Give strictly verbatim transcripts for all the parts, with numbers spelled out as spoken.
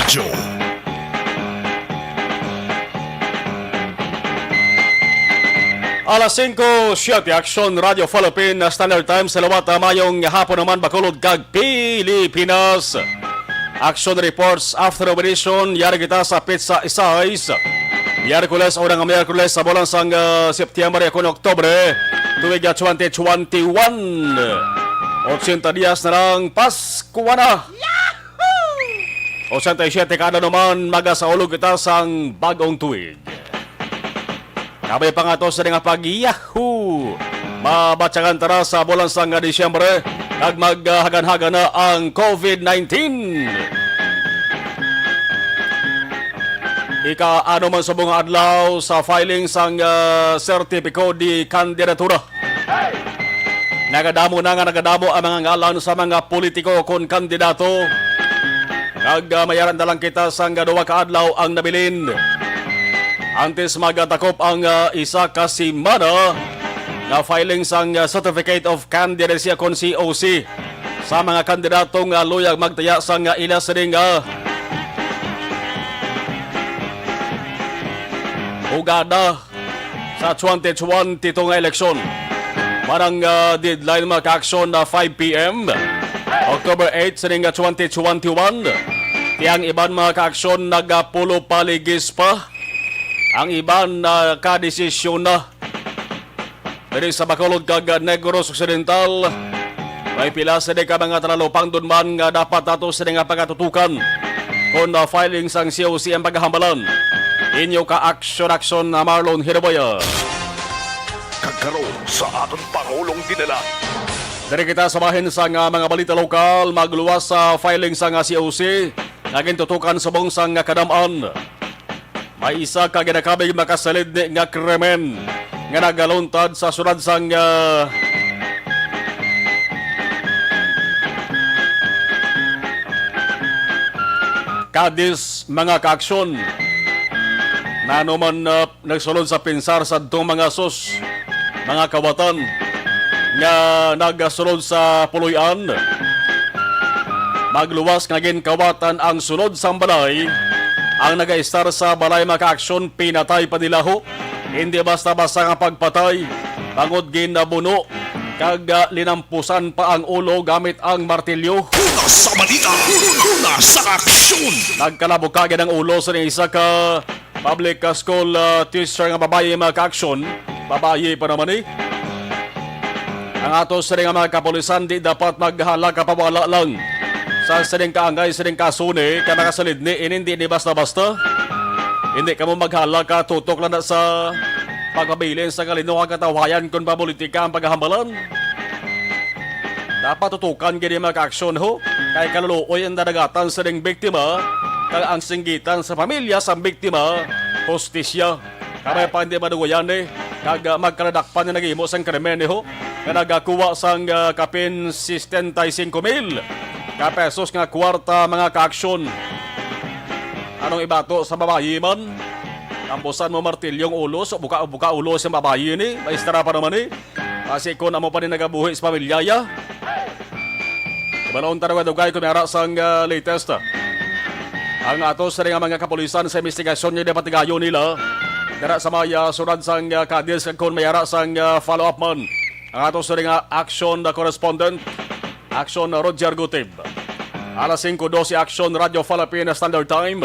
Joe. Alas singko siyete, Aksyon Radio Philippine Standard Time sa liwat. Mayong hapon naman, Bacolod kag Pilipinas. Action Reports Afternoon Edition, yari kita sa Pizza Size. Miyerkules, una nga Miyerkules sa bulan sang, ah, September, kuno Oktubre, tuig, ah, twenty twenty-one. Ochenta dias na lang, Pasko na. Ochenta y siete ka adlaw naman, magasaulog kita sang bag-ong tuig. Kabay pa nga to sa nga pag-yahoo. Mabatyagan tara sa bulan sang Disyembre, kag maghaganhagan na ang COVID nineteen. Ika-ano man sa mga adlaw sa filing sang, ah, sertipiko di kandidatura. Nagadamo na nga nagadamo ang mga ngalan sa mga politiko kon kandidato. Kag, ah, mayara na lang kita sang duha ka adlaw ang nabilin. Antes magatakop ang, ah, isa ka semana nga filing sang, ah, Certificate of Candidacy kon C O C sa mga kandidato nga luyag magtaya sang, ah, ila sining, ah, hugada sa twenty twenty-two nga eleksyon. Marang, ah, deadline, mga ka-aksyon, na five P M, October eight, sining, ah, twenty twenty-one. Ti ang iban, mga ka-aksyon, nagapulo paligis pa. Ang iban, ah, kadesisyon na. Diri sa Bacolod kag Negros Occidental, may pila sini ka mga talupangdon man nga dapat nato sini nga pagatutukan kon, ah, filing sang C O C ang paghambalan. Inyo ka aksyon-aksyon na Marlon Hiruboya. Kag karon sa aton Pangulong Dinala. Diri kita sa bahin sa nga mga balita lokal, magluwas sa filing sa nga C O C nga gintutukan subong sa nga kadam-an. May isa ka ginakabig makasalid ni nga krimen nga nagaluntad sa siyudad sang, ah, Cadiz, mga kaaksyon. Nano man, ah, nagsulod sa pinsar sa adtong mga sus, mga kawatan nga nagasulod sa puloy-an. Magluwas nga ginkawatan ang sulod sang balay. Ang nagaistar sa balay, mga kaaksyon, pinatay pa nila ho. Hindi basta-basta nga pagpatay, bangod ginabuno kag, ah, linampusan pa ang ulo gamit ang martilyo. Una sa balita, una sa aksyon. Nagkalabukagan ang ulo sa isa ka public, ah, school, ah, teacher nga babayi, mga kaaksyon. Babayi pa naman, eh. Ang ato sining nga mga kapulisan, di dapat maghalaka pa wala lang sa sining kaangay, sining kaso ni, kay makasalid ni, ini hindi ni basta-basta. Hindi kamo maghalaka, tutok lang na sa pagpabilin sa kalino kag katawhayan kon papolitika ang paghambalan. Dapat tutukan gid ang mga kaaksyon, ho, kay kaluluoy ang nadagatan sining biktima, kag ang singgitan sa pamilya sang biktima, hustisya. Kamay pa hindi madugoyan, eh, kag, ah, magkaladakpan nga naghimo sang krimen, eh, ho, nga nagakuha sang, ah, kapin sesenta y cinco mil ka pesos nga kwarta, mga kaaksyon. Anong ibato sa babayi man? Tampusan mo martilyong ulo, so buka-buka ulo sa babayi ni, maestra pa naman, eh. Basi kon amo pa ni nagabuhi sa pamilya, ya. Ibalon ta nga dugay kung may ara sang, ah, latest. Ang ato sa nga mga kapulisan sa investigasyon nga ginapatigayon nila dira sa may, ah, siyudad sang, ah, Cadiz, kung may ara sang, ah, follow-up man. Ang ato sa nga action na correspondent, Action Roger Gutib. Alas singko dose, Action Radio Philippine Standard Time.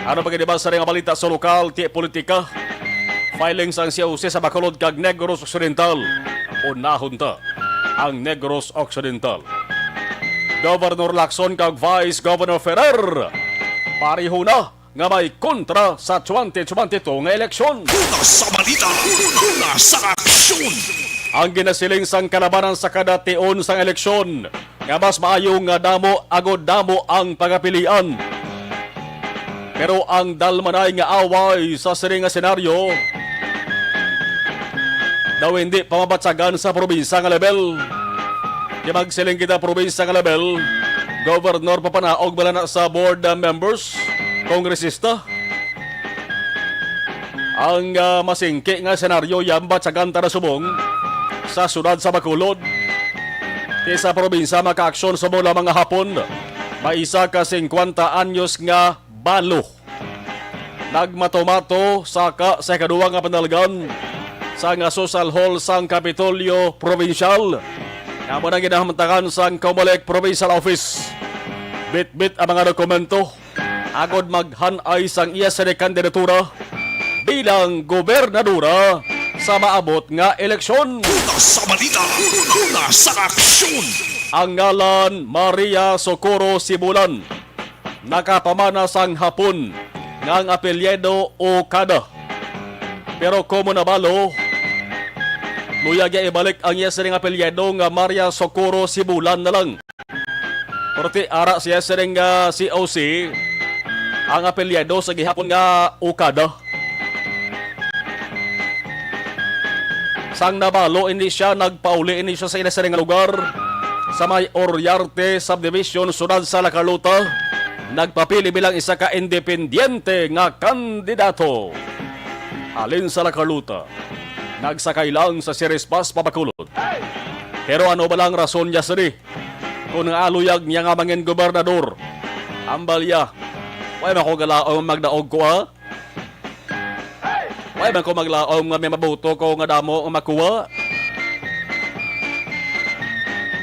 Ano pa gid ba sa nga balita sa lokal, ti politika? Filing sang C O C sa Bacolod kag Negros Occidental. Unahon ta ang Negros Occidental. Governor Lacson kag Vice Governor Ferrer, pareho na nga may kontra sa twenty twenty-two nga eleksyon. Una sa balita, una sa aksyon. Ang ginasiling sang kalabanan sa kada tion sang eleksyon nga mas maayo nga damo agod damo ang pagapilian. Pero ang dalmanay nga away sa sini nga senaryo daw hindi pa mabatyagan sa probinsya nga level. Di magsiling kita probinsya nga level, gobernador papanaog bala na sa board, ah, members, kongresista. Ang, ah, masingki nga senaryo yan, batyagan ta na subong sa siyudad sa Bacolod. Ti sa probinsya, makaaksyon subong lamang nga hapon. May isa ka singkwenta anyos nga balo. Nagmatumato saka sa ikaduha nga panalgan sa nga Social Hall sang Kapitolyo Provincial, nga amo nang ginahamtangan sang Comelec Provincial Office. Bitbit ang mga dokumento agod maghan-ay sang iya sini kandidatura bilang gobernadora sa maabot nga eleksyon. Una sa balita, una sa aksyon. Ang ngalan, Maria Socorro Sibulan, nakapamana sang Hapon nga ang apelyido Okada. Pero komo nabalo, luyag niya ibalik ang iya sining apelyido nga Maria Socorro Sibulan na lang. Perti ara siya sining, ah, C O C, ang apelyido sa gihapon nga Okada. Sang nabalo ini siya, nagpauli ini siya sa ila sining nga lugar sa may Oriarte Subdivision, Sudad sa La Carlota. Nagpapili bilang isa ka independiente nga kandidato. Halin sa La Carlota, nagsakay lang sa Ceres Bus pa Bacolod. Pero ano bala ang rason niya sini? Kung ang luyag niya nga mangin gobernador, ambal ya, way man ko galaom magdaog ko, ah. Way man ko maglaom nga may mabuto ko nga damo nga makuha.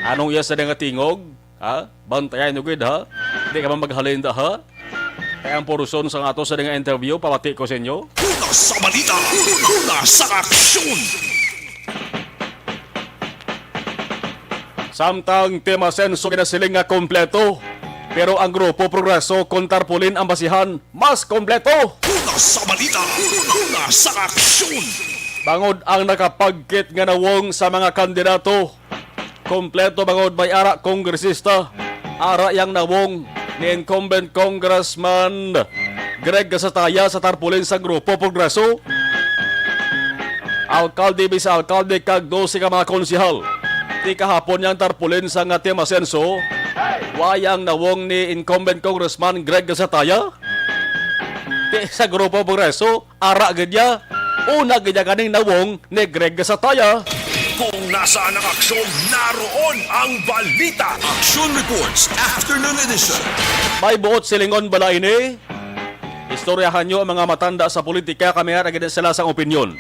Anong iya sa nga tingog? Ha? Bantayan nyo gid, ha? Di ka man maghalin da, ha? Kaya ang porson sa ato sa nga interview, pawati ko sa inyo. Una sa balita, una sa aksyon. Samtang Team Asenso ginasiling nga kompleto, pero ang Grupo Progreso kon tarpaulin ang basihan, mas kompleto. Una sa balita, una sa aksyon. Bangod ang nakapagkit nga nawong sa mga kandidato, kompleto bangod may ara kongresista, ara yang nawong ni incumbent Congressman Greg Gasataya sa tarpaulin sa Grupo Progreso, alkalde, vice alkalde, kag dose ka mga konsehal. Ti kahapon yang tarpaulin sa nga Team Asenso, wayang nawong ni incumbent Congressman Greg Gasataya. Ti sa Grupo Progreso, ara gid niya. Una gid niya kaning nawong ni Greg Gasataya. Kung nasaan ang aksyon, naroon ang balita. Aksyon Reports, Afternoon Edition. May buot silingon bala ini? Istoryahan nyo ang mga matanda sa politika, kami nga naging sila sang opinyon.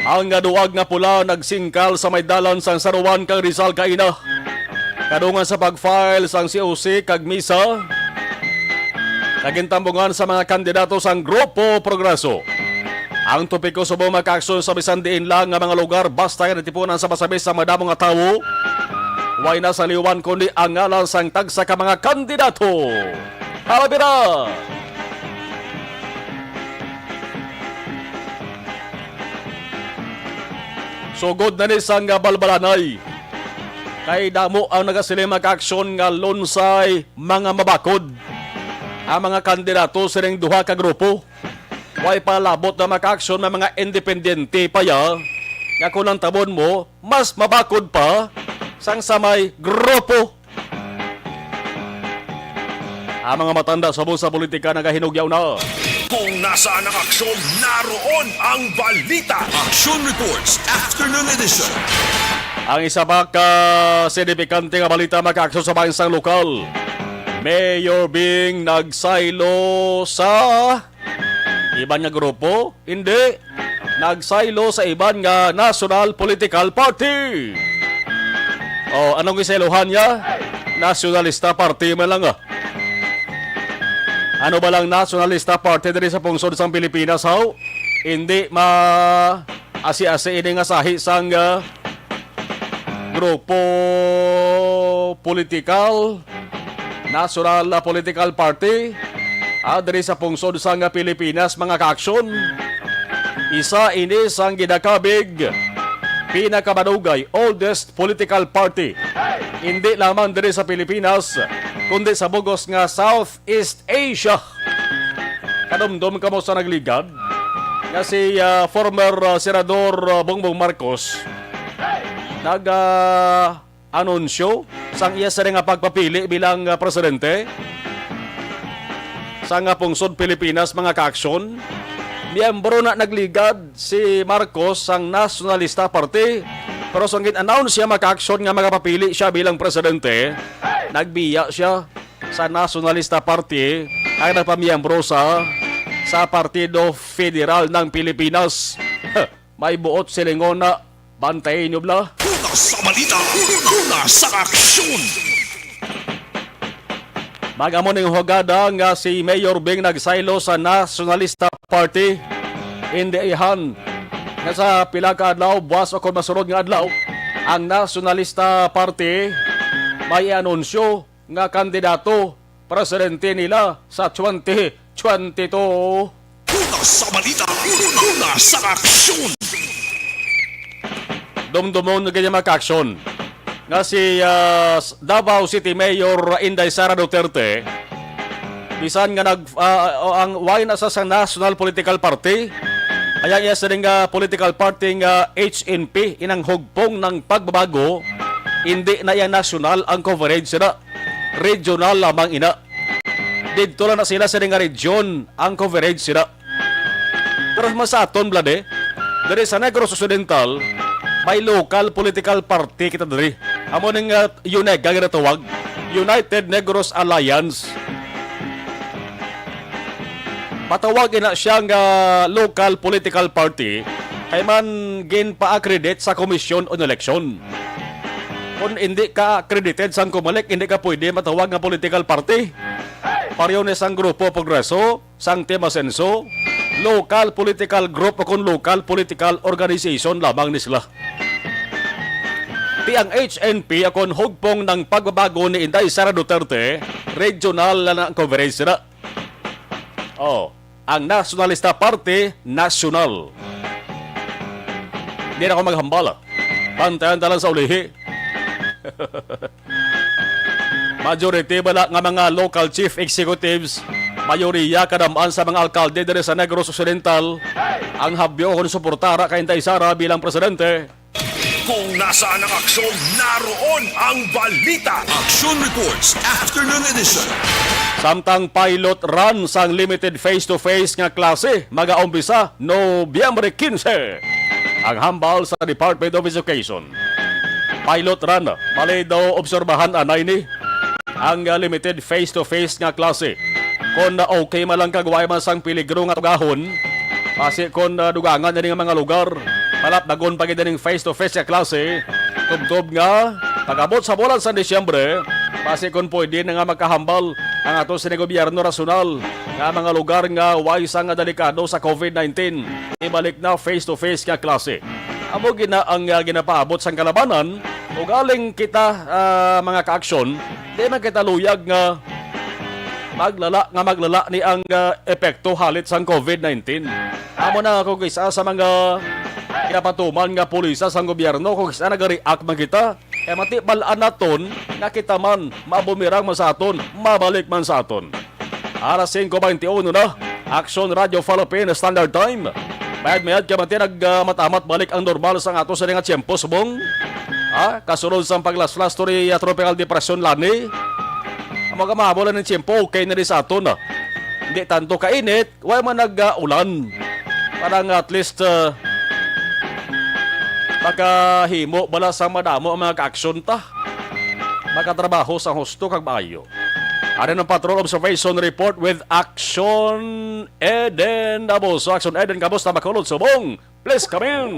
Ang nga duwag nga pula nagsingkal sa may dalan sang San Juan kang Rizal kaina. Kadungan sa pag-file sang C O C kag misa, nagintambungan sa mga kandidato sang Grupo Progreso. Ang topiko subong makaaksyon sa bisan diin lang nga mga lugar basta nga natipunan sa masabis sa madamo nga tawo. Way na sa liwan kundi ang ngalan sang tagsa ka mga kandidato. Halabira! Sugod na ni sang balbalanay, kay damo ang nagasiling makaaksyon nga lunsay mga mabakod ang mga kandidato sining duha ka grupo. Way palabot na makaaksyon ang mga independente pa ya, nga kung ang tabon mo, mas mabakod pa sang sa may grupo. Ang mga matanda sa busa politika nagahinugyaw na. Kung nasaan ang aksyon, naroon ang balita. Action Reports, Afternoon Edition. Ang isa pa ka signifikante nga balita makaaksyon sa bahin sang lokal. Mayor Bing nagsaylo sa iban nga grupo? Hindi. Nagsaylo sa iban nga national political party. Oh, anong gisaylohan niya? Nasyonalista Party man lang, ah. Ano ba lang Nasyonalista Party diri sa pungsod sang Pilipinas, haw? Hindi ma-asi-asi ini nga sahi sang, ah, grupo politikal, National Political Party, ah, diri sa pungsod sang Pilipinas, mga kaaksyon. Isa ini sang ginakabig pinakamadugay, oldest political party, hindi lamang diri sa Pilipinas, kundi sa bugos nga Southeast Asia. Kadumdom kamo sa nagligad nga si, ah, former, ah, Senador, ah, Bongbong Marcos nag, ah, anunsyo sang iya sini nga pagpapili bilang, ah, presidente sa nga pungsod Pilipinas, mga kaaksyon. Miyembro na nagligad si Marcos sang Nationalista Party, pero sang gin-announce siya, mga kaaksyon, nga magapapili siya bilang presidente, nagbiya siya sa Nationalista Party. ang nagpamiyembro sa, sa Partido Federal ng Pilipinas. May buot silingon na, bantayin nyo bala. Una sa balita, una sa aksyon. Mag-amo ning hugada nga si Mayor Bing nagsaylo sa Nacionalista Party. Indiihan nga sa pila ka adlaw, buwas o kon masunod nga adlaw, ang Nacionalista Party may anunsyo nga kandidato presidente nila sa twenty twenty-two. Una sa balita, una sa aksyon. Dumdumon nga mga kaaksyon nga si, ah, Davao City Mayor Inday Sara Duterte, bisan nga nag, ah, ang wala na sa, sa national political party, ay ang iya sining, ah, political party nga H N P, inang hugpong ng pagbabago, hindi na iya national ang coverage na, regional lamang ina. Didto lang na sila sa nga region ang coverage sila. Pero mas sa aton, Vlade, diri sa Negros Occidental, may local political party kita diri. Amo ning, uh, UNEG ang ginatawag, United Negros Alliance. Patawag ina siya nga local political party kay man ginpa-accredit sa Komisyon on Election. Kung hindi ka accredited sang Comelec, hindi ka pwede matawag nga political party. Pareho ni sang Grupo Progreso, sang Team Asenso, local political group o kon local political organization lamang ni sila. Ti ang H N P akon hugpong ng pagbabago ni Inday Sara Duterte, regional na ang coverage na. Oh, ang Nacionalista Party, national. Di na ako maghambal. Pantayan talan sa ulihi. Majority bala nga mga local chief executives, mayoriya kadamaan sa mga alkalde diri sa Negros Occidental, ang habyo kon suportara kay Inday Sara bilang presidente. Kung nasaan ang aksyon, naroon ang balita. Action Reports, Afternoon Edition. Samtang pilot run sang limited face-to-face nga klase, magaumpisa Nobyembre quince. Ang hambal sa Department of Education. Pilot run, malay daw obserbahan anay ni ang, ah, limited face-to-face nga klase. Kon, ah, okay man lang kag way man sang peligro nga tugahon, basi kon, ah, dugangan ini nga mga lugar, palapdagon pa gid ining face-to-face nga klase. Tubtob nga pag-abot sa bulan sa Disyembre, basi kon pwede na nga makahambal ang ato sini gobyerno rasyonal nga mga lugar nga way sang delikado sa COVID nineteen. Ibalik na face-to-face nga klase. Amo gina ang, ah, ginapaabot sang kalabanan, ugaling kita, ah, mga kaaksyon, di man kita luyag nga maglala nga maglala ni ang, ah, epekto halit sang COVID nineteen. Amo na ako kisa sa mga ginapatuman nga pulisa sang gobyerno kung kisa nag-react man kita. Kay matibal-an naton nga kita man mabumirang man sa aton, mabalik man sa aton. Alas singko beintiuno na, Aksyon Radio Philippine Standard Time. Mayad-mayad ka man ti nag, ah, matamat balik ang normal sang ato sa nga tiyempo subong. Ha? Kasunod sang paglaslas to ni, ah, Tropical Depression Lani. Ang mga mahabol ang tiyempo, okay na di sa aton, ah. Hindi tanto kainit, wala man nag, ah, ulan. Para nga at least, ah, makahimo bala sa madamo ang mga kaaksyon ta. Makatrabaho sa husto kag maayo. Ano ng Patrol Observation Report with Action Eden Abuso? Action Eden, kamusta, Bacolod, Subong? Please come in.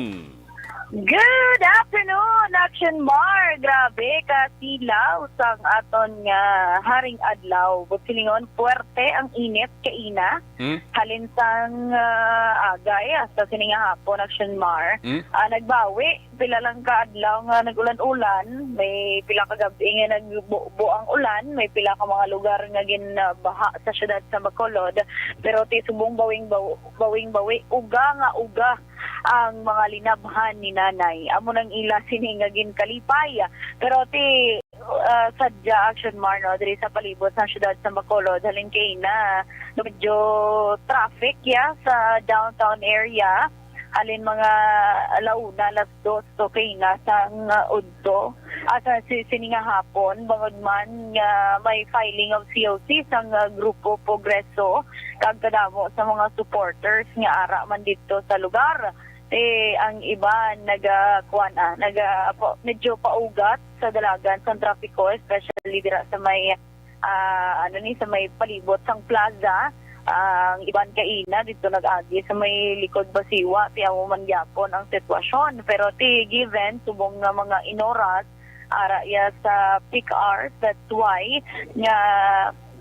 Good afternoon, Action Mar. Grabe ka silaw sang aton nga haring adlaw. Buot silingon, puwerte ang init kaina. Hmm? Halin sang, ah, agay hasta sini nga hapon, Action Mar. Hmm? Ah, nagbawi pila lang ka adlaw nga nag-ulan-ulan, may pila ka gab-i nga nagbubo ang ulan, may pila ka mga lugar nga ginbaha sa siyudad sa Bacolod, pero ti subong bawing baw-, bawing bawi, uga nga uga ang mga linabhan ni Nanay. Amo nang ila sini nga ginkalipay. Pero ti, ah, sadya, Action Mar, no, diri sa palibot sa siyudad sa Bacolod, halin kay na medyo traffic ya sa downtown area. Halin mga alauna, alas dos, okay na sang, ah, udto. Asa si, sini nga hapon, bangod man nga may filing of C O C sang, ah, Grupo Progreso, kag kadamo sa mga supporters nga ara man didto sa lugar. Eh, ang iban naga, kuwan, ah, naga, pa-, medyo paugat sa dalagan sang trapiko, especially dira sa may ah, ano ni, sa may palibot sang plaza. Ang iban kaina dito nag-agi sa may likod basiwa, ti amo man gyapon ang sitwasyon. Pero ti given, subong nga mga inoras, ara iya sa peak hours, that's why nga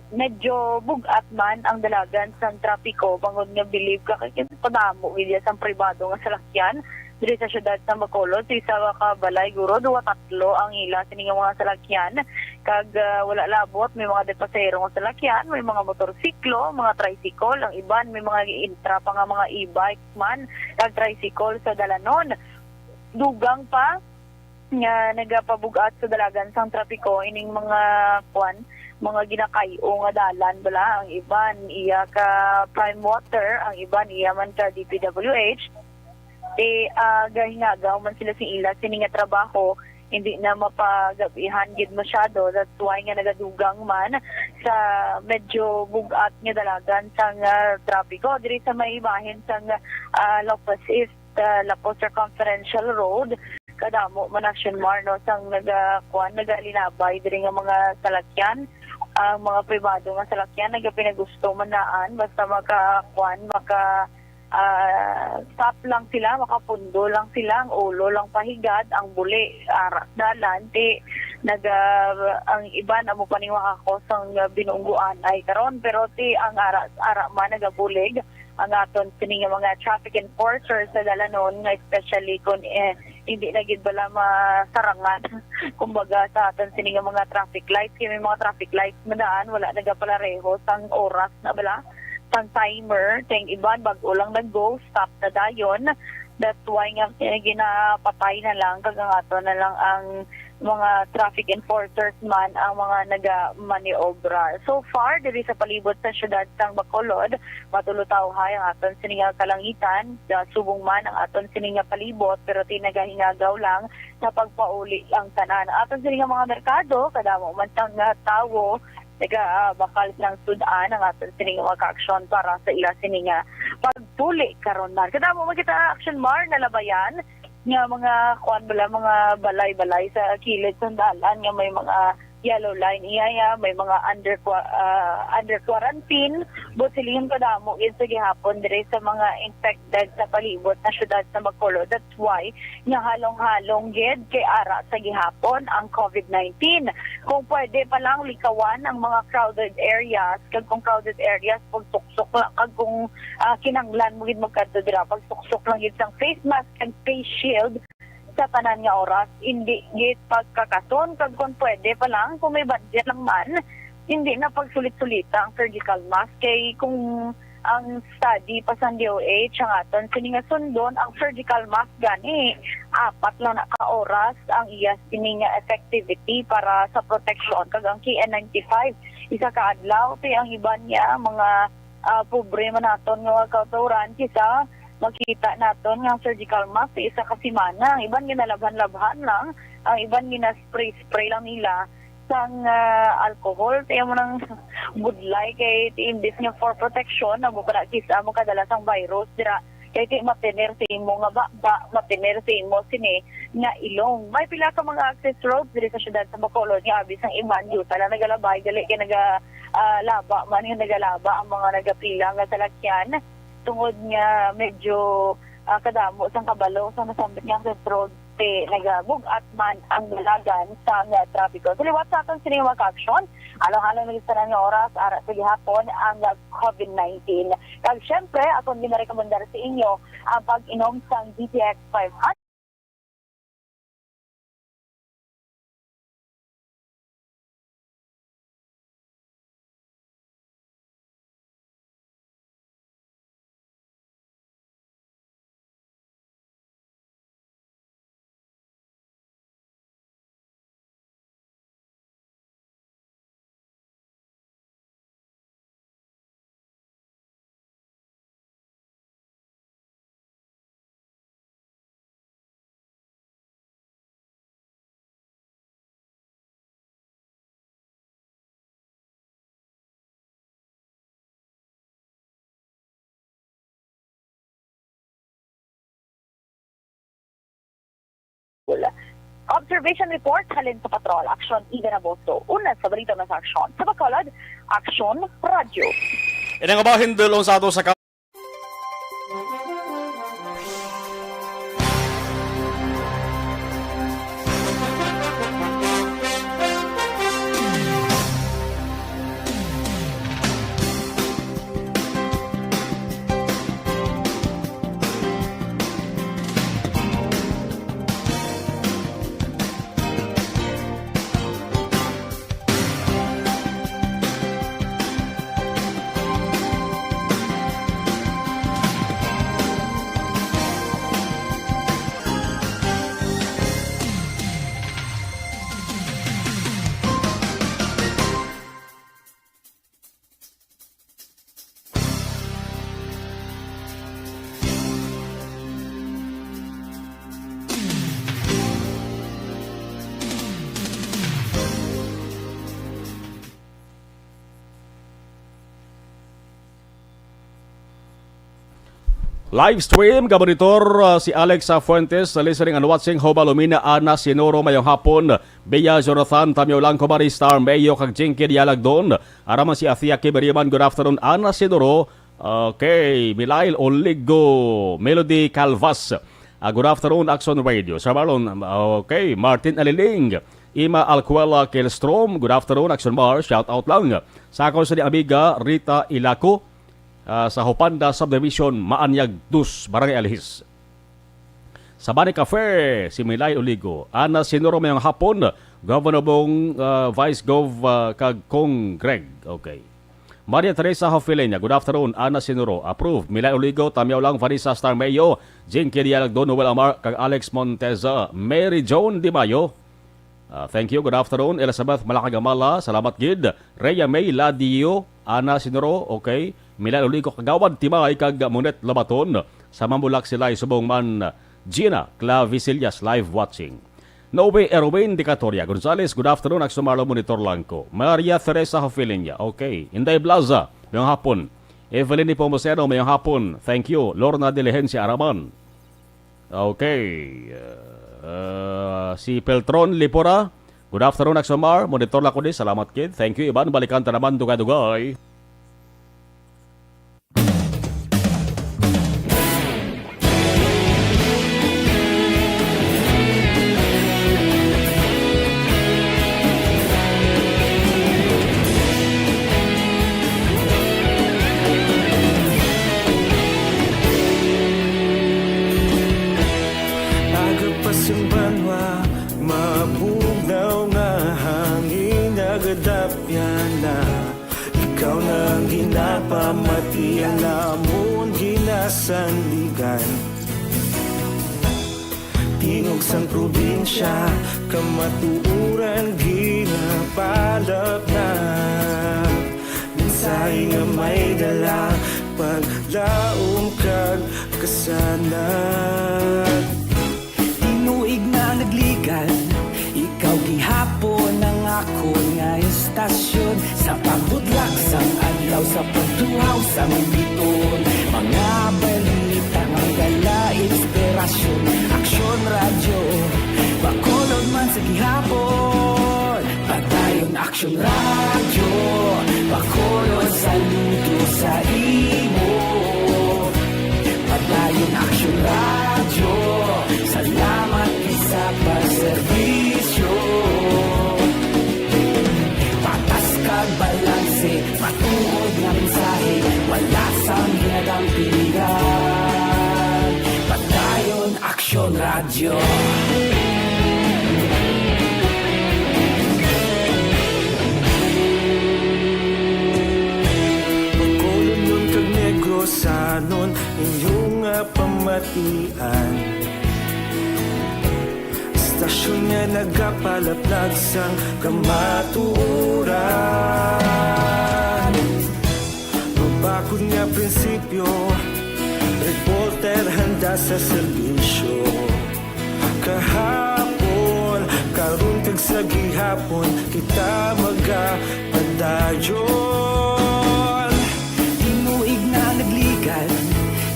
medyo bug-at man ang dalagan sang trapiko, bangod nga bilib ka kay padamo gid iya sang pribado nga salakyan diri sa siyudad sa Bacolod. Sa isa ka balay, guro, duwa, tatlo ang ila sini nga mga salakyan, kag, ah, wala labot, may mga depasero nga salakyan, may mga motorsiklo, mga tricycle, ang iban may mga giintra pa nga mga e-bikes man kag tricycle sa dalanon. Dugang pa nga nagapabug-at sa dalagan sang trapiko ining mga, kwan, mga ginakay-o nga dalan bala. Ang iban iya ka prime water, ang iban iya man ka D P W H. Ti, ah, gahingagaw man sila sing ila sini nga trabaho, hindi na mapagabihan gid masyado. That's why nga nagadugang man sa medyo bug-at nga dalagan sang, ah, trapiko diri sa may bahin sang, ah, Lopez East, ah, Lopez Circumferential Road. Kadamo man, Action Mar, no, sang naga-, kuan, nagalinabay diri nga mga salakyan. Ang mga pribado nga salakyan nagapinagusto man naan basta maka, kuan, maka, ah, stop lang sila, makapundo lang sila, ang ulo lang pahigad, ang buli ara dalan. Ti naga, ang iban amo pa ning makakos ang binungguan ay karon, pero ti ang ara, ara man nagabulig ang aton sini nga mga traffic enforcers sa dalanon, nga especially kung, eh, hindi na gid bala masarangan, kumbaga, sa aton sini nga mga traffic lights. Kay may mga traffic lights madaan, wala nagapalareho sang oras na bala, sang timer. Kay ang iban, bag-o lang nag-go, stop na dayon. That's why nga, eh, ginapatay na lang, kag ang ato na lang ang mga traffic enforcers man ang mga nagamaniobra. So far, diri sa palibot sa siyudad sang Bacolod, matulutawhay ang aton sini nga kalangitan, ah, subong man ang aton sini nga palibot, pero ti nagahingagaw lang sa pagpauli ang tanan. Aton sini nga mga merkado, kadamo man sang, ah, tawo, naga, ah, bakal sang sud-an ang aton sini nga mga kaaksyon para sa ila sini nga pagpuli karon man. Kadamo man kita, Action Mar, nalabayan nga mga, kuan bala, mga balay-balay sa kilid sang dalan nga may mga yellow line iya, iya, may mga under qua-, ah, under quarantine. Buot silingon, kadamo gid sa gihapon diri sa mga infected sa palibot na siyudad sa Bacolod. That's why nga halong-halong gid kay ara sa gihapon ang covid nineteen. Kung pwede pa lang likawan ang mga crowded areas, kag kung crowded areas, pagsuksok lang, kag kung, ah, kinahanglan mo gid magkadto dira, pagsuksok lang gid sang face mask and face shield sa tanan nga oras, hindi gid pagkakason, kag kung pwede pa lang, kung may budget lang man, hindi na pagsulit-sulita ang surgical mask. Kay kung ang study pa sang D O H ang aton sini nga sundon, ang surgical mask gani apat lang na ka oras ang iya sini nga effectivity para sa protection, kag ang K N ninety-five isa ka adlaw. Kay ang iban niya mga, ah, pobre man naton nga mga kautoran, kisa makita naton nga ang surgical mask sa isa ka semana, ang iban ginalabhan-labhan lang, ang iban gina-spray-spray lang nila sang, ah, alcohol, kay amo nang budlay, kay ti imbis nga for protection, amo pa na kis-a mo kadala sang virus dira, kay ti mapiner sa imo nga baba, mapiner sa imo sini nga ilong. May pila ka mga access roads diri sa siyudad sa Bacolod nga abi sang iban, yuta lang nagalabay, gali kay naga, ah, laba man, nga nagalaba ang mga nagapila nga salakyan, tungod nga medyo, ah, kadamo sang kabalo sa nasambit nga access road, ti nagabug-at man ang dalagan sa nga trapiko. Sa liwat sa aton sini nga mga kaaksyon, alang-alang na gid sa tanan nga oras, ara sa gihapon ang covid nineteen. Kag syempre, akon ginarekomendar sa inyo ang pag-inom sang D T X five hundred. Observation report halin sa Patrol, Aksyon Eden Agosto. Una sa balita nga sa Aksyon sa Bacolod, Aksyon Radyo. Inang bahin dulong sa ato sa ka- Live stream, gabonitor, uh, si Alex, uh, Fuentes, uh, listening and watching, Hoba Lumina, Ana Sinoro, mayong hapon. Bea Jonathan, Tamyo Langko, Maristar Mayo, kag Jinky Dialagdon. Araman si Athia Kibiriman, good afternoon, Ana Sinoro. Okay, Milail Oligo, Melody Calvas. Uh, good afternoon, Action Radio. Sir Marlon, um, okay, Martin Aliling, Ima Alcuela Kelstrom, good afternoon, Action Mar, shout out lang. Sa akon sa ni amiga, Rita Ilaco, ah, sa Hopanda Subdivision, Maanyag Dos, Barangay Alihis. Sa Bani Cafe, si Milay Oligo, Ana Sinuro, mayong hapon, Governor Bong, ah, Vice Gov, ah, kag Kong Greg. Okay. Maria Teresa Hofilenya, good afternoon, Ana Sinuro, approve. Milay Oligo, Tamyaw Lang, Vanessa Star Mayo, Jinky Dialagdo, Noel Amar, kag Alex Monteza, Mary Joan Di Mayo, Ah, thank you. Good afternoon, Elizabeth Malakagamala. Salamat gid. Rhea May Ladio, Ana Sinuro, okay. Milan Ulico Kagawad Timay kag Monet Labaton. Sa Mambulak sila subong man. Gina Clavisillas live watching. Noe Erwin Dicatoria Gonzales, good afternoon. Action Marlo, monitor lang ko. Maria Teresa Hofilinya, okay. Inday Blaza, mayong hapon. Evelyn Nepomuceno, mayong hapon. Thank you. Lorna Diligencia Araman. Okay. Uh, si Peltron Lipora. Good afternoon, Axomar. Monitor lang ko ni. Salamat, kid. Thank you, Iban. Balikan ta naman, dugay-dugay. Aga pa sing banwa, mabugnaw nga hangin nagadapyan na. Ikaw na ang ginapamati, ang amon ginasandigan. Tingog sang probinsya, kamatuoran ginapalapnap. Mensahe nga may dala, paglaom kag kasanag. Tinuig na nagligan, ikaw gihapon ang akon nga istasyon. Sa pagbutlak sang adlaw, sa pagtuhaw sang biton, mga balita nga dala inspirasyon. Aksyon Radyo, Bacolod man sa gihapon. Padayon Aksyon Radyo, Bacolod, saludo sa imo. Padayon Aksyon Radyo, salamat sa pagserbisyo. Patas kag balanse, matuod nga mensahe, wala sang ginadampigan. Padayon Aksyon Radyo. Bacolodnon kag Negrosanon, inyo nga pamatian. Istasyon nga nagapalaplag sang kamatuoran. Mabakod nga prinsipyo, reporter handa sa serbisyo. Kahapon, karon kag sa gihapon, kita magapadayon. Tinuig na nagligan,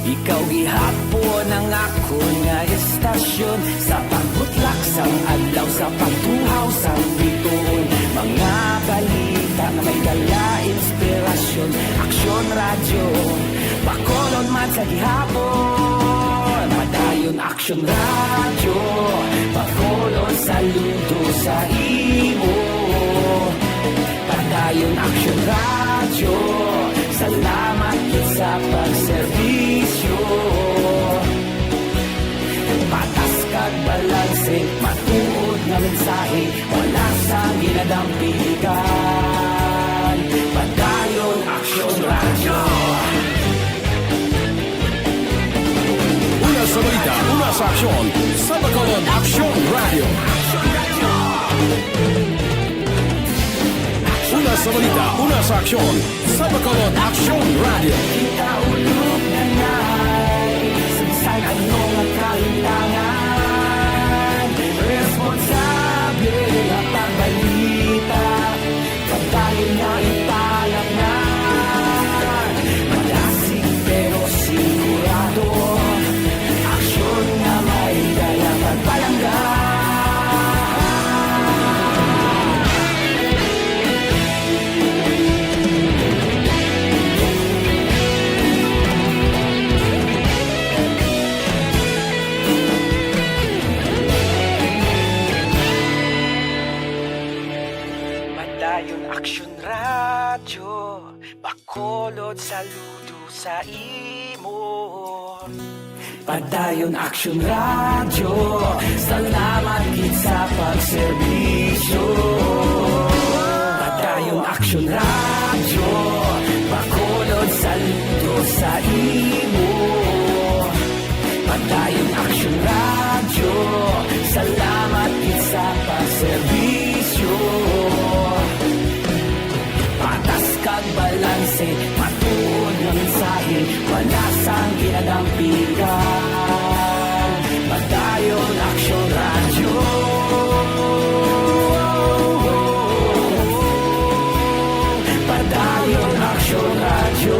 ikaw gihapon ang akon nga istasyon. Sa pagbutlak sa Ang adlaw sa pagtuhaw sang bituon, mga balita nga may dala inspirasyon. Aksyon Radyo Bacolod man sa gihapon. Padayon Aksyon Radyo Bacolod, saludo sa imo. Padayon Aksyon Radyo, salamat gid sa pagserbisyo. Patas kag balanse, matuod nga mensahe, wala sang ginadampigan. Padayon Aksyon Radyo. Una sa balita, una sa aksyon, sa Bacolod Aksyon Radyo. Una sa balita, una sa aksyon, sa Bacolod Aksyon Radyo. Kita ulog na nai, sa bisan ano nga kalintangan, responsable nga pagbalita, pagdayon nga ipalapnan, malasig pero sigurado, aksyon nga may dala pagpalangga. Padayon Aksyon Radyo Bacolod, saludo sa imo. Padayon Aksyon Radyo, salamat gid sa pagserbisyo. Padayon Aksyon Radyo, Bacolod, saludo sa imo. Padayon Aksyon Radyo, salamat gid sa pagserbisyo. Patas kag balanse, matuod nga mensahe, wala sang ginadampigan. Padayon Aksyon Radyo. Padayon Aksyon Radyo.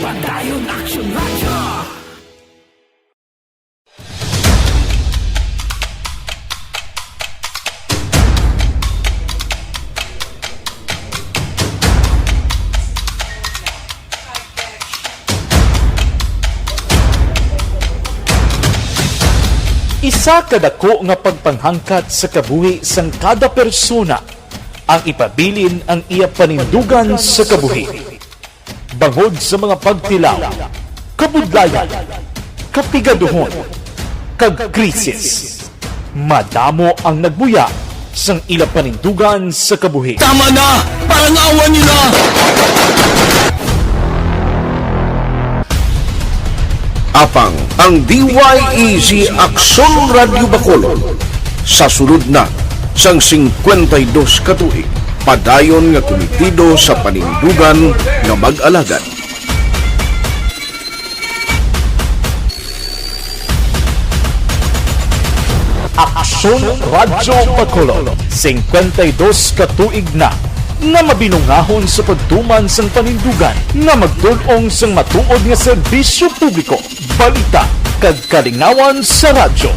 Padayon Aksyon Radyo. Isa ka dako nga pagpanghangkat sa kabuhi sang kada persona ang ipabilin ang iya panindugan sa kabuhi. Bangod sa mga pagtilaw, kabudlayan, kapigaduhon, kag krisis, madamo ang nagbuya sang ila panindugan sa kabuhi. Tama na! Parangawan niyo na! Apang ang D Y E G Aksyon Radyo Bacolod sa sulod na sang singkwenta y dos ka tuig, padayon nga kumitido sa panindugan nga mag-alagad. Aksyon Radyo Bacolod, singkwenta y dos ka tuig na nga mabinungahon sa pagtuman sang panindugan nga magtul-ong sang matuod nga serbisyo publiko, balita, kag kalingawan sa radyo.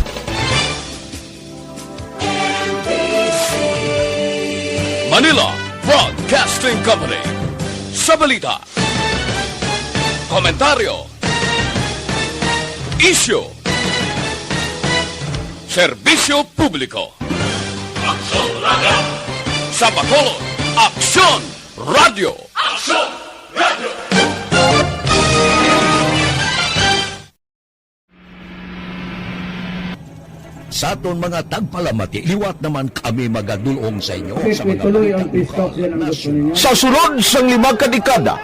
Manila Broadcasting Company. Sa balita, komentaryo, isyu, serbisyo publiko. Aksyon Radyo. Sa Bacolod, Aksyon Radyo. Aksyon Radyo. Sa aton mga tagpalamati, liwat naman kami magadul-ong sa inyo sa mga balita lokal, nasyonal. Sa sulod sang lima ka dekada,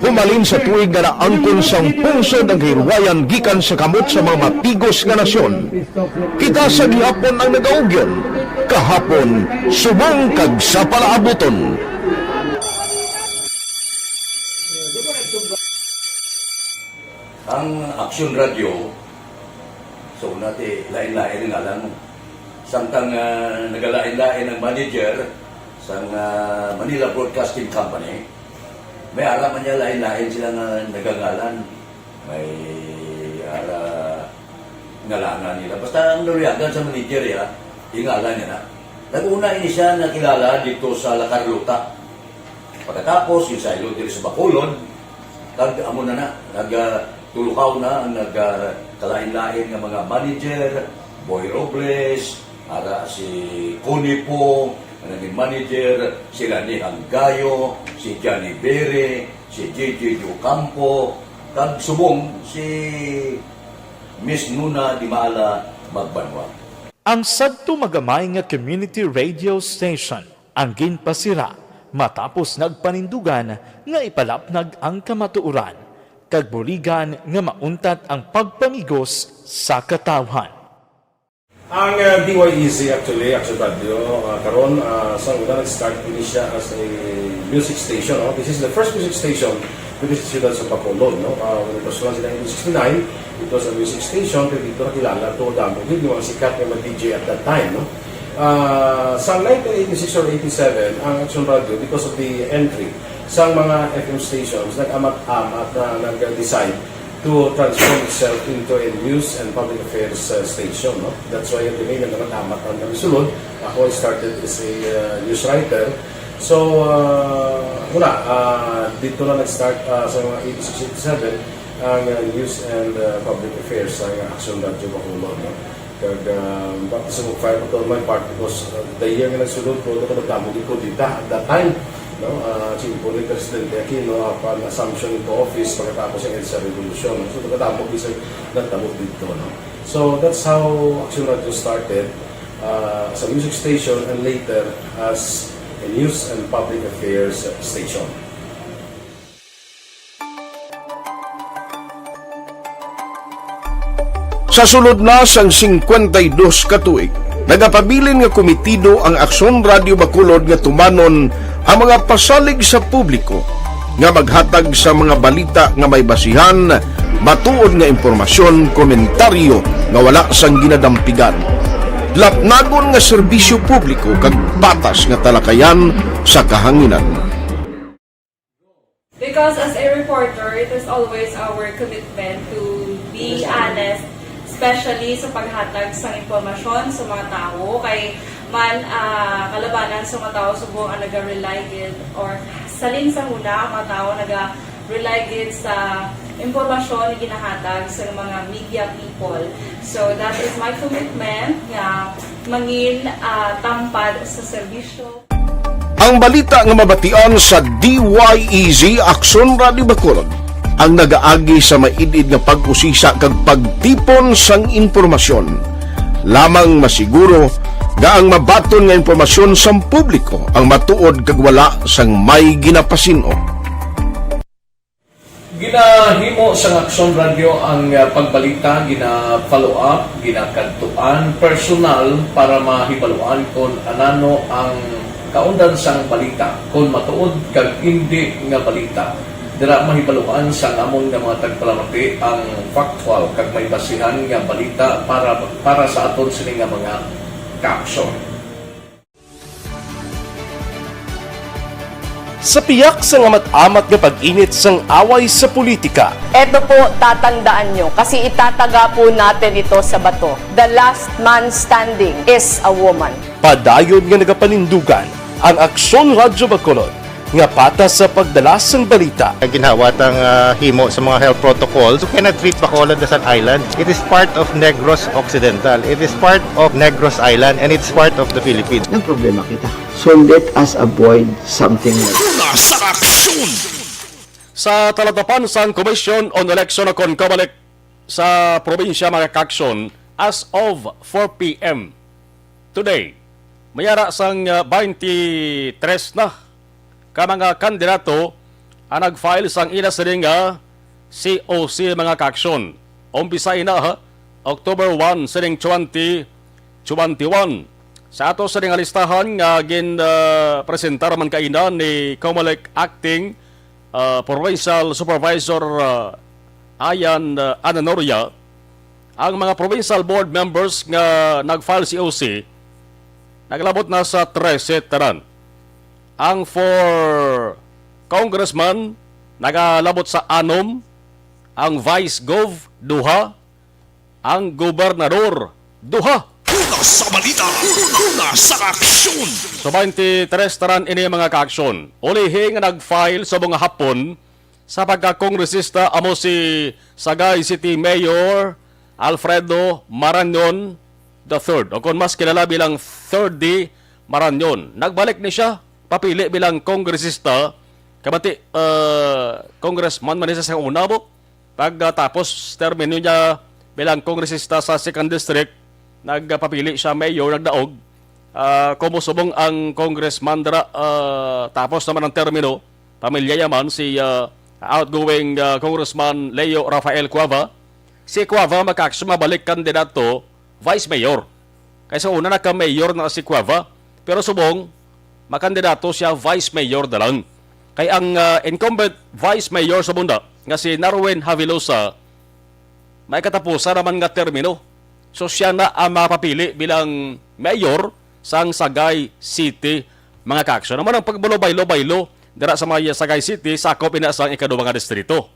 humalin sa tuig nga naangkon sang pungsod ang kahilwayan gikan sa kamot sa mga mapigos nga nasyon, kita sa gihapon ang nagaugyon, kahapon subong kag sa palaabuton. Ang Aksyon Radyo, sa una ti, lain-lain ang ngalan mo. Samtang, ah, nagalain-lain ang manager sang, ah, Manila Broadcasting Company, may ara man niya lain-lain sila nga nagangalan. May ara ngalanan nila. Basta ang naluyagan sa manager, ya, yung ngalan niya na. Nag-una ini siya nakilala dito sa La Carlota. Pagkatapos, yung sa ilo diri sa Bacolod, kag amo na na, nag, ah, tulukaw na ang nag, ah, kalain-lain nga mga manager, Boy Robles, ara si Connie Pong, ang naging manager, sila ni Hanggayo, si Johnny Bere, si J J Ocampo, kag subong si Miss Nuna Dimala Magbanwa. Ang sadto magamay nga community radio station ang ginpasira matapos nagpanindugan nga ipalapnag ang kamatuoran kag buligan nga mauntat ang pagpamigos sa katawhan. Ang, uh, D Y E Z actually, Action Radio, uh, karon, uh, sa una nag-start ini siya as a music station, no? This is the first music station dito sa siyudad sa Bacolod, no? Uh, when it was launched in nineteen sixty-nine, it was a music station, pero dito nakilala to damo gid yung mga sikat nga mga D J at that time, no? Uh, sa nineteen eighty-six or eighty-seven, ang Action Radio, because of the entry sa mga F M stations, nag-amat-amat na nag-decide to transform itself into a news and public affairs, uh, station, no? That's why yung name na nag-amat ang kami sulod. Ako, I started as a, uh, news writer. So, uh, wala, uh, dito na nag-start, uh, sa mga eighty-six, eighty-seven, ang, uh, news and, uh, public affairs sa Action Radio Bacolod, no? Kag, ah, baptism of fire pa to on my part because, ah, the year nga nagsulod ko, ako nagdamo gid ko dita at that time, no? Ah, simple ni Presidente Aquino, apan assumption into office pagkatapos ang EDSA Revolution, no? So, nagdamo gid sa nagtabo dito, no? So, that's how Action Radio started, ah, as a music station and later as a news and public affairs station. Sa sulod na sang singkwenta y dos ka tuig, nagapabilin nga komitido ang Aksyon Radio Bacolod nga tumanon ang mga pasalig sa publiko nga maghatag sa mga balita nga may basihan, matuod nga impormasyon, komentaryo nga wala sang ginadampigan, lapnagon nga serbisyo publiko kag patas nga talakayan sa kahanginan. Because as a reporter, it is always our commitment to be honest, especially sa paghatag sang impormasyon sa mga tawo. Kay man, ah, kalabanan sa mga tawo subong ang naga-rely gid, or salin sa huna ang mga tawo naga-rely gid sa impormasyon nga ginahatag sa mga media people. So that is my commitment nga mangin, ah, tampad sa serbisyo. Ang balita nga mabatian sa D Y E Z Aksyon Radio Bacolod ang nagaagi sa maid-id nga pag-usisa kag pagtipon sang impormasyon. Lamang masiguro nga ang mabaton nga impormasyon sang publiko ang matuod kag wala sang may ginapasin-o. Ginahimo sang Aksyon Radio ang, ah, pagbalita, gina-follow up, ginakadtuan personal para mahibaluan kon anano ang kaundan sang balita, kon matuod kag indi nga balita. Dira mahibaluan sang amon nga mga tagpalamati ang factual kag may basihan nga balita para, para sa aton sini nga mga kaaksyon. Sa piyak sang amat-amat nga pag-init sang away sa politika, Eto po, tatandaan nyo, kasi itataga po natin ito sa bato. The last man standing is a woman. Padayon nga nagapanindugan ang Aksyon Radyo Bacolod nga patas sa pagdala sang balita. Ginhawa tang, ah, himo sa mga health protocols. You cannot treat Bacolod as an island. It is part of Negros Occidental. It is part of Negros Island, and it's part of the Philippines. Ang problema kita. So let us avoid something like Una sa aksyon. Sa talatapan sang Commission on Election o kon COMELEC sa probinsya, mga kaaksyon, as of four P M today, may ara sang, ah, twenty-three na ka mga kandidato ang nag-file sang ila sini nga C O C, mga kaaksyon. Umpisa ina, ha, October one sining twenty twenty-one. Sa ato sini nga listahan nga gin, ah, presentar man kaina ni COMELEC Acting, ah, Provincial Supervisor, ah, Ayan, ah, Ananoria, ang mga provincial board members nga nag-file C O C naglabot na sa trese tanan. Ang four congressman nagalabot sa anom, Ang vice gov, duha. Ang gobernador, duha. Una sa balita, una sa aksyon. So, twenty-three tanan ini, mga kaaksyon. Ulihi nga nag-file subong nga hapon sa pagkakongresista amo si Sagay City Mayor Alfredo Marañon the third, o kon mas kilala bilang Third D Marañon. Nagbalik ni siya papili bilang kongresista. Kabati, uh, congressman man ni siya sa una, bo. Pagkatapos termino niya bilang kongresista sa Second District, nagpapili siya mayor, nagdaog. Ah, kumo subong ang congressman dira, ah, tapos naman ang termino, pamilya yaman si, ah, outgoing, ah, Congressman Leo Rafael Cuava. Si Cuava, mga kaaksyon, mabalik kandidato vice mayor. Kay sa una, naka-mayor na si Cueva, pero subong makandidato siya vice mayor na lang. Kay ang, ah, incumbent vice mayor sa munda nga si Narwin Havilosa, may katapusan naman nga termino. So, siya na ang mapapili bilang mayor sang Sagay City, mga kaaksyon. Naman ang pagbulo-baylo-baylo dira sa mga Sagay City, sakop ina sang ikaduha nga distrito.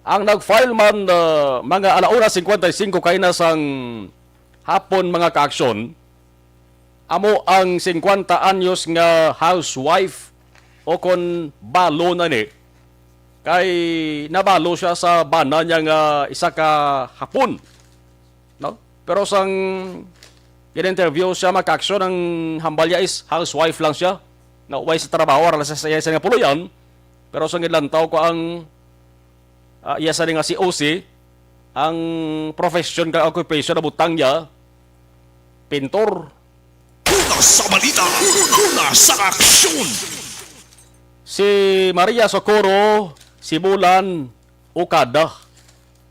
Ang nag-file man, ah, mga ala una cincuenta y cinco kaina sang hapon, mga kaaksyon, amo ang singkwenta anyos nga housewife, o kon balo na ni, kay nabalo siya sa bana niya nga isa ka Hapon, no? Pero sang gin-interview siya, mga kaaksyon, ang hambal niya is housewife lang siya. Na way sa trabaho, ara sa iya sa nga puloy-an. Pero sang ginlantaw ko ang, ah, iya sa nga si O C, ang profession kag occupation na butang niya, pintor. Una sa balita, una sa aksyon. Si Maria Socorro Sibulan Okada.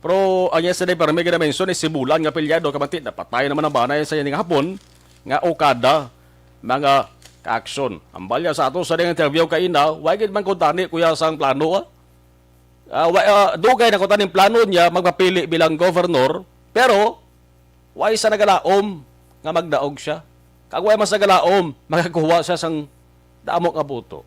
Pero ang iya sa permi ginamention ni Sibulan nga apelyido, kabati, napatay naman ang bana sa iya ning hapon nga Okada, mga kaaksyon. Ang balya sa ato sa ding interview kaina, wa gid man kuntani kuya sang plano, ah. Ah, wa, ah, dugay na kuntani ang plano niya magpapili bilang governor, pero wa sa nagalaom nga magdaog siya. Kag wa mas nagalaom, makakuha siya sang damo nga boto.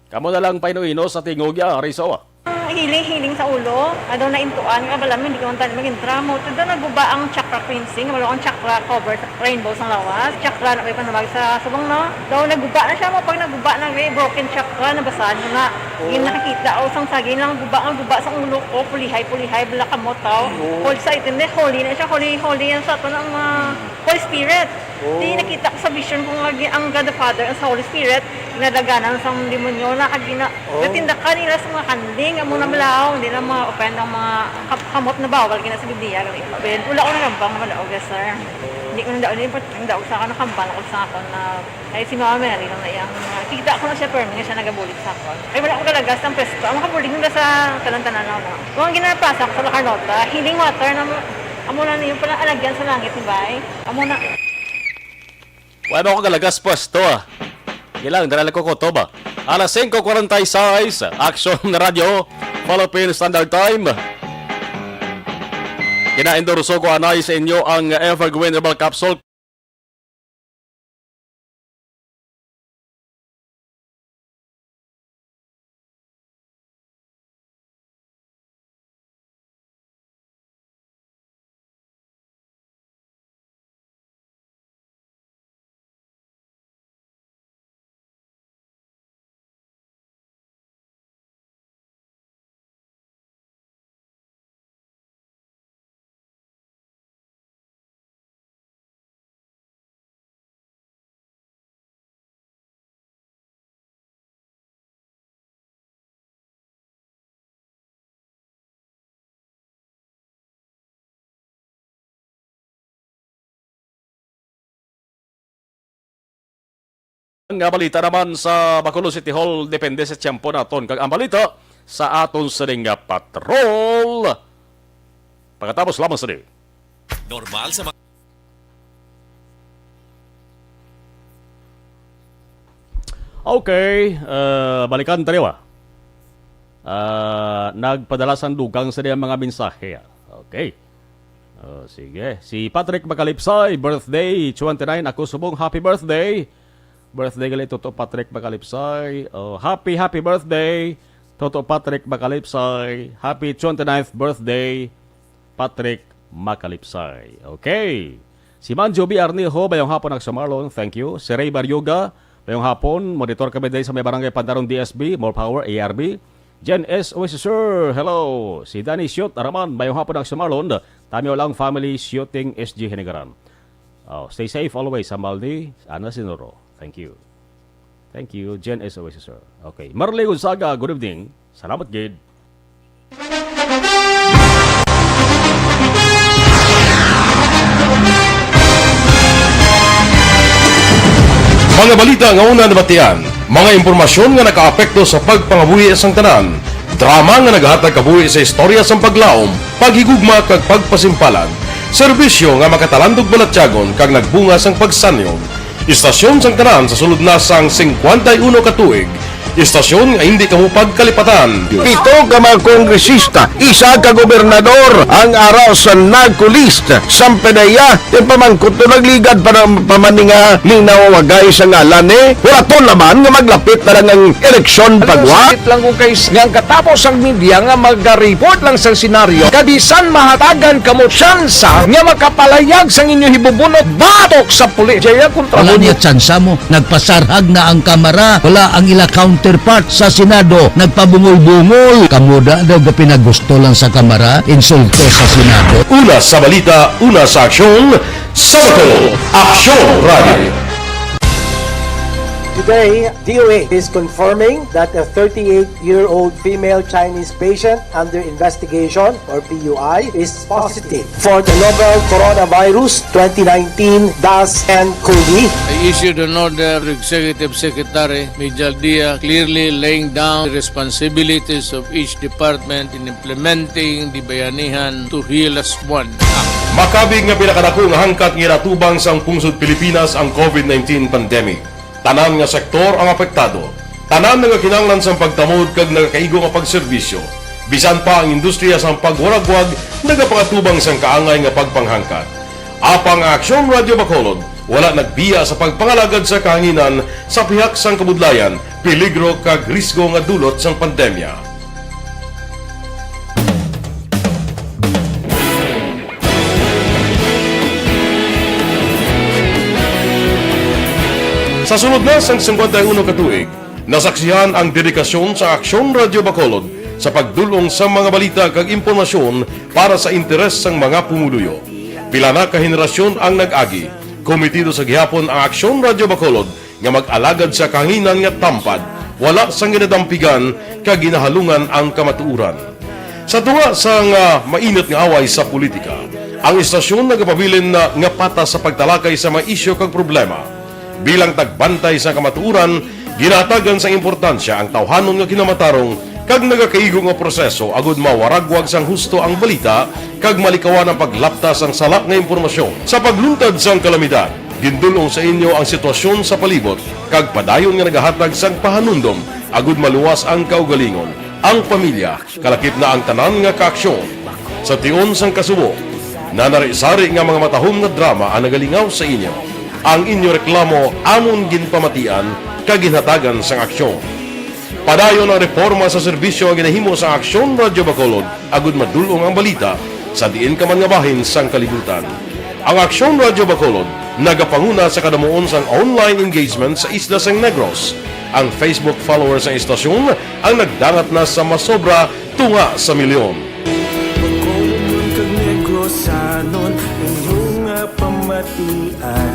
Kamo na lang paino-ino sa tingog ya, Riso. Ang hiling-hiling sa ulo, nga daw naintuan, nga bala, hindi ko man tayo maging drama. Ito daw naguba ang chakra cleansing, wala ang chakra cover sa rainbow sa lawas. Chakra na may panawag sa subong, no? Daw naguba na siya mo, pag naguba na, may broken chakra, nabasahan mo na. Oh. Yung nakakita, o sang saging lang, guba, ang guba sa ulo ko, pulihay, pulihay, bala kamot, tao. Oh. Holy sa itin, eh, holy na siya, holy, holy yan sa ito ng mga Holy Spirit. Oh. Di nakita ko sa vision ko nga gi-, ang God the Father, ang sa Holy Spirit, ginadaganan sa mga demonyo na kag gina-, Oh. natindakan nila sa mga kanding, amo na Oh. balaw, hindi na ma-open ang mga kap-, kamot na bawal gina sa Biblia, gali. Ben, wala ko nagambang nga madaog, yes, sir. Oh. Hindi ko nadaog, hindi ko nadaog sa akin, nakambal ako sa akin na, ay, si Mama Mary lang na iyang, uh, kita ko na siya, pero hindi siya nagabulig sa akin. Ay, wala ko talaga sa pwesto. Ang makabulig nila sa tanan-tanan na, no? Kung ang ginapasa ko sa La Carlota, healing water na mo, amo na niyo pala alagyan sa langit ni Bay. Amo na. Wala ba akong galagas pwesto, ah? Ilang, dala ko kutob, ah. Alas singko kuwarenta y seis, Aksyon Radyo, Philippine Standard Time. Gina-endorso ko anay sa inyo ang Evergreen Herbal Capsule. Nga balita naman sa Bacolod City Hall, depende sa tiyempo naton. Kag ang balita sa aton sining nga patrol. Pagkatapos lamang sini. Normal sa mga Okay, uh, balikan tayo, ah. Ah, nagpadala sang dugang sa diyang mga mensahe, ah. Okay. Oh, sige. Si Patrick Macalipsay, birthday, twenty-nine. Ako subong, happy birthday. Birthday gali, Toto Patrick Macalipsay. Oh, happy, happy birthday. Toto Patrick Macalipsay, happy twenty-ninth birthday, Patrick Macalipsay. Okay. Si Manjo B. Arnijo, mayong hapon, Aksyon Marlon. Thank you. Si Ray Baryoga, mayong hapon. Monitor kami diri sa may barangay Pandaron D S B. More power, A R B. Jen S. Oasis, sir. Hello. Si Danny Siot Araman, mayong hapon, Aksyon Marlon. Tamiyo lang family, shooting S G Hinigaran. Oh, stay safe always, Samaldi, Ana Sinoro. Thank you. Thank you, Jen S. Oasis, sir. Okay. Marley Gonzaga, good evening. Salamat gid. Mga balita nga una nabatian, mga impormasyon nga nakaapekto sa pagpangabuhi sang tanan, drama nga naghatag kabuhi sa istorya sang paglaom, paghigugma kag pagpasimpalan, serbisyo nga makatalandog balatyagon kag nagbunga sang pagsanyog. Istasyon sang tanan sa sulod na sang singkwenta y uno ka tuig. Istasyon nga indi kamo pagkalipatan. Pito ka mga kongresista, isa ka gobernador ang ara sa NAGCO list. Sang P D E A, ti pamangkot to nagligad pa ng pamaninga ni nawawagay sa ngalan ni. Wala to naman nga maglapit na lang ang eleksyon pagwa. Sakit lang kung kay nga ang katapos ang media nga magariport lang sa senaryo. Kabisan mahatagan kamo tsansa nga makapalayag sang inyo hibubunot batok sa pulis. Jaya kontra Wala mo niya tsansa mo. Nagpasarhag na ang Kamara. Wala ang ila counterpart sa Senado. Nagpabungol-bungol. Kamo da daw ga pinagusto lang sa Kamara, insulto sa Senado. Una sa balita, una sa aksyon, sa Bacolod, Aksyon Radio. Today, D O A is confirming that a thirty-eight-year-old female Chinese patient under investigation, or P U I, is positive for the novel coronavirus twenty nineteen dash N COVID. I issued an order to Executive Secretary Mijal Dia, clearly laying down the responsibilities of each department in implementing the Bayanihan to Heal As One Act. Makabig nga pinakadako nga hangkat nga ginatubang sang pungsod Pilipinas ang COVID nineteen pandemic. Tanan nga sektor ang apektado. Tanan nga kinahanglan sang pagtamod kag nagakaigo nga pagserbisyo. Bisan pa ang industriya sang pagwaragwag nagapangatubang sang kaangay nga pagpanghangkat. Apang ang Aksyon Radio Bacolod wala nagbiya sa pagpangalagad sa kahanginan sa pihak sang kabudlayan, peligro kag risgo nga dulot sang pandemya. Sa sulod na sang singkwenta y uno ka tuig, nasaksihan ang dedikasyon sa Aksyon Radio Bacolod sa pagdul-ong sa mga balita kag impormasyon para sa interes sang mga pumuluyo. Pila na ka henerasyon ang nag-agi. Komitido sa gihapon ang Aksyon Radio Bacolod nga mag-alagad sa kahanginan nga tampad, wala sang ginadampigan kag ginahalungan ang kamatuoran. Sa tunga sang, ah, mainit nga away sa politika, ang istasyon nagapabilin na nga patas sa pagtalakay sa mga isyu kag problema. Bilang tagbantay sa kamatuoran, ginahatagan sang importansya ang tawhanon nga kinamatarong kag nagakaigo nga proseso agud mawaragwag sang husto ang balita kag malikawan ang paglapta sang sala nga impormasyon. Sa pagluntad sang kalamidad, gindul-ong sa inyo ang sitwasyon sa palibot kag padayon nga nagahatag sang pahanumdom agud maluwas ang kaugalingon, ang pamilya, kalakip na ang tanan nga kaaksyon. Sa tion sang kasubo, nanari-sari nga mga matahom nga drama ang nagalingaw sa inyo. Ang inyo reklamo amon ginpamatian kag ginhatagan sang aksyon. Padayon ang reporma sa serbisyo nga ginahimo sa Aksyon Radio Bacolod agud madul-ong ang balita sa diin ka man nga bahin sang kalibutan. Ang Aksyon Radio Bacolod nagapanguna sa kadamuon sang online engagement sa isla sang Negros. Ang Facebook followers sang istasyon ang nagdangat na sa masobra tunga sa milyon. Bacolodnon kag Negrosanon, inyo nga pamatian.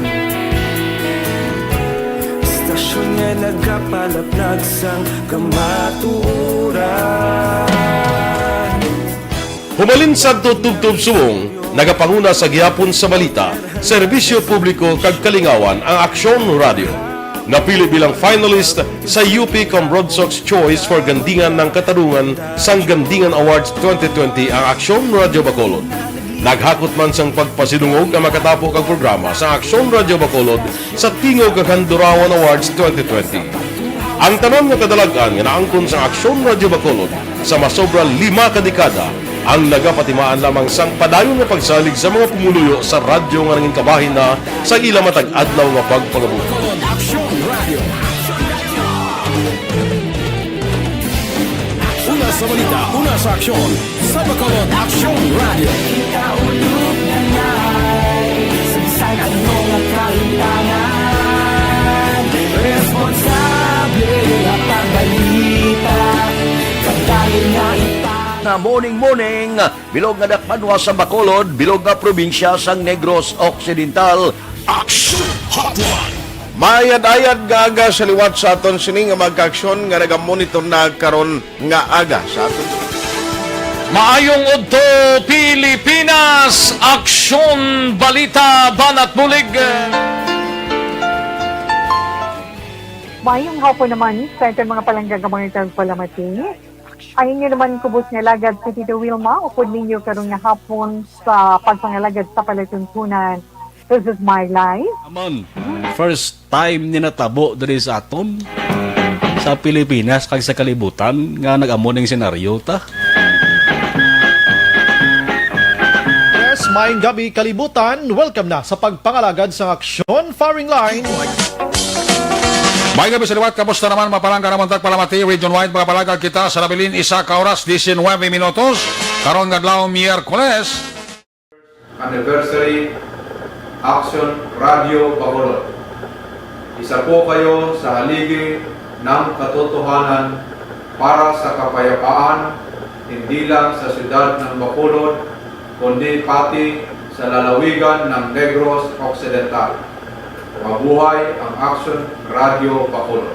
Istasyon nga nagapalaplag sang kamatuoran. Humalin sadto tubtob subong, nagapanguna sa gihapon sa balita, serbisyo publiko kag kalingawan ang Aksyon Radio. Napili bilang finalist sa U P Cambronsox Choice for Gandingan ng Katarungan sang Gandingan Awards twenty twenty ang Aksyon Radio Bacolod. Naghakot man sang pagpasidungog ang makatapo kag programa sa Aksyon Radio Bacolod sa Tingog kag Handurawan Awards twenty twenty. Ang tanan nga kadalag-an nga naangkon sang Aksyon Radio Bacolod sa masobra lima ka dekada ang nagapatimaan lamang sang padayon nga pagsalig sa mga pumuluyo sa radyo nga nangin kabahin na sa ila matag adlaw nga pagpangabuhi. Aksyon Radio. Aksyon Radio. Sa balita, una sa aksyon, sa Bacolod Aksyon Radio. Kita ulog na ngay, sa bisan ano nga kahitangan, responsable nga pagbalita, kadali nga ipa- Nga morning, morning, bilog nga dakpanwa sa Bacolod, bilog nga probinsya sang Negros Occidental. Aksyon Hotline. Maayad-ayad nga aga sa liwat sa aton sini nga mga kaaksyon nga nagamonitor na karon nga aga sa aton. Maayong udto, Pilipinas! Aksyon, balita, banat, bulig. Mayong hapon naman sa aton mga palangga nga mga tagpalamati. Ang inyo naman kubos nga alagad si Tito Wilma, upod ninyo karon nga hapon sa pagpangalagad sa palatuntunan. This is my life. Amon, first time ni natabo diri sa aton, sa Pilipinas kag sa kalibutan nga nag-amo ning senaryo ta. Yes, maayong gabi, kalibutan. Welcome na sa pagpangalagad sa Aksyon Firing Line. Maayong gabi sa liwat, kamusta naman, mga palangga namon tagpalamati, region-wide, mga palangga kita sa nabilin, isa ka oras, diecinuebe minutos, karon nga adlaw, Miyerkules. Anniversary, Aksyon Radio Bacolod. Isa po kayo sa haligi ng katotohanan para sa kapayapaan, hindi lang sa siyudad ng Bacolod, kundi pati sa lalawigan ng Negros Occidental. Mabuhay ang Aksyon Radio Bacolod.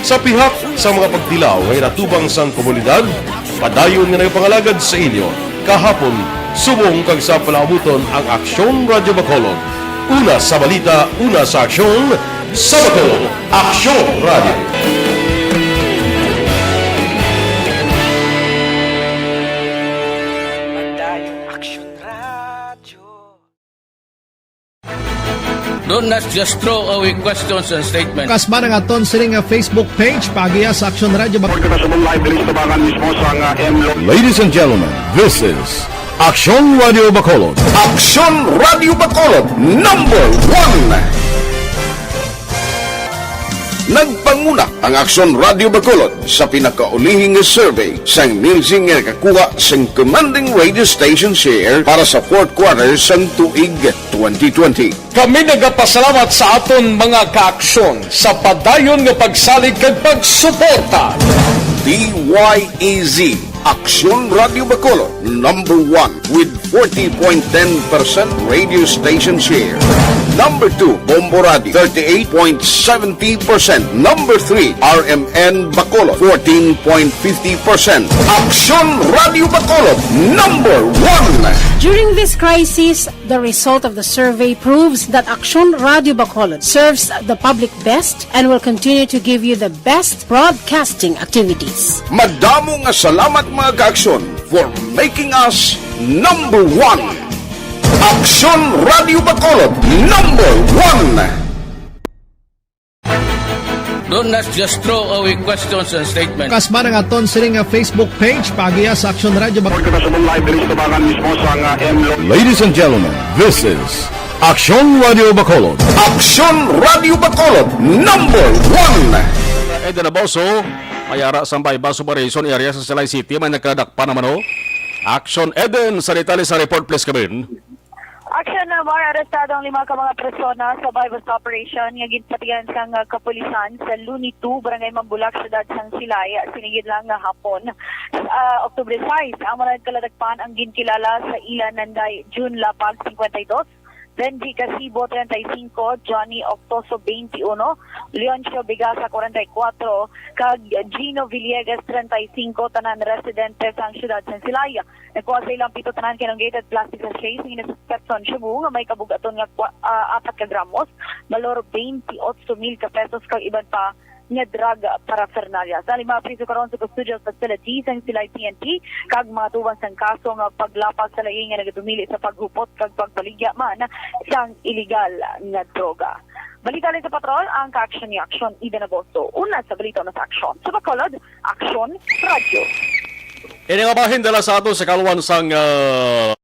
Sa pihak sa mga pagtilaw nga ginatubang sang komunidad, padayon nga nagapangalagad sa inyo kahapon, subong kag sa palaabuton ang Aksyon Radio Bacolod. Una sa balita, una sa aksyon, sa Bacolod, Aksyon Radio. Padayon Aksyon Radio. Do not just throw away questions and statements. Kasman ang aton sini nga Facebook page, paagiha sa Aksyon Radio Bacolod. Kita sa live diri sa tabangan mismo sa nga M Lo- Ladies and gentlemen, this is Aksyon Radio Bacolod. Aksyon Radio Bacolod, number one. Nagpanguna ang Aksyon Radio Bacolod sa pinakaulihing nga survey sang Nielsen nga nakakuha sang commanding radio station share para sa fourth quarter sang tuig twenty twenty. Kami nagapasalamat sa aton mga kaaksyon sa padayon nga pagsalig kag pagsuporta. D Y E Z, Aksyon Radio Bacolod, number one with forty point ten percent radio station share. Number two, Bombo Radio, thirty-eight point seventy percent. Number three, R M N Bacolod, fourteen point fifty percent. Aksyon Radio Bacolod, number one. During this crisis, the result of the survey proves that Aksyon Radio Bacolod serves the public best and will continue to give you the best broadcasting activities. Madamo nga salamat, mga kaaksyon, for making us number one. Aksyon Radio Bacolod, number one. Do not just throw away questions and statements. Kasman ang aton sini nga Facebook page, paagiha sa Aksyon Radio Bacolod. Kita sa live diri sa tabangan mismo sa nga M Lo- Ladies and gentlemen, this is Aksyon Radio Bacolod. Aksyon Radio Bacolod, number one. Eden Abaso, may ara sang Baybas Operation Area sa Silay City, may nagkadakpan naman, oh. Aksyon, Eden, sa detalye sa report, please, Kabin. Aksyon, Mar, arestado ang lima ka mga persona sa buy-bust operation nga ginpatigan sang, ah, kapulisan sa Luni two, Barangay Mambulak, Siyudad sang Silay, sinigid lang nga hapon, ah, Oktubre sais. Ang mga nagkaladakpan ang ginkilala sa ila nanday June Lapag, cincuenta y dos, Benji Casibo, treinta y cinco, Johnny Octoso, veintiuno, Leoncio Bigasa, cuarenta y cuatro, kag Gino Villegas, treinta y cinco, tanan residente sang siyudad sang Silay. Nakuha sa ilang pito tanan kay nang gated plastic sachet sing Pepson Shabu nga may kabug-aton nga kwa-, ah, apat ka gramos, balor twenty-eight mil ka pesos kag iban pa nga drug paraphernalia. Sa lima priso karon sa custodial facility sang Silay P N P kag mga tubang sang kaso nga paglapag sa lain nga nagadumili sa paghupot kag pagbaligya man sang iligal nga droga. Balita lang sa patrol, ang kaaksyon ni Aksyon, Eden Abaso. Una sa balita, una sa aksyon. Sa Bacolod, Aksyon Radyo. Ini nga bahin dala sa ato sa kalwan sang, ah,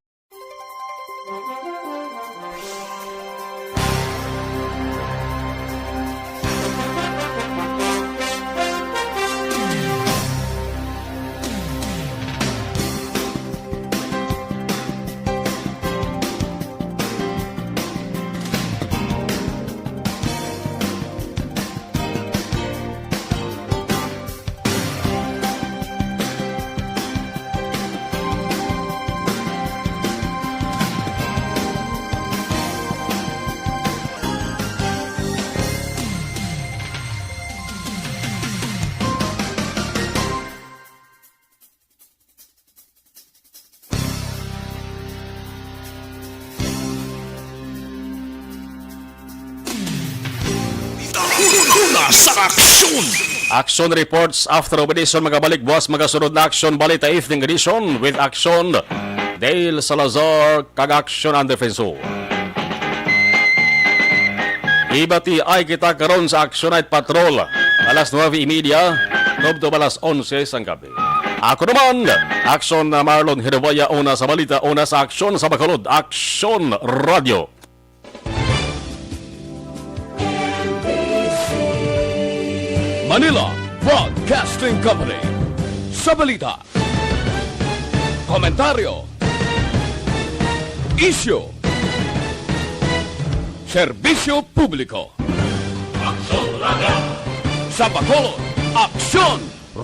Una sa aksyon. Action reports after operation, magabalik buwas, magasunod na action, balita evening edition with action, Dale Salazar, kag action ang defensor. Ibati ay kita karon sa Action Night Patrol, alas nuwebe y media tubtob alas onse sang gabi. Ako naman, action na Marlon Hirebaya, una sa balita, una sa aksyon sa Bacolod, Action Radio. Manila Broadcasting Company. Sa balita, komentaryo, isyu, serbisyo publiko. Aksyon Radio. Sa Bacolod, Aksyon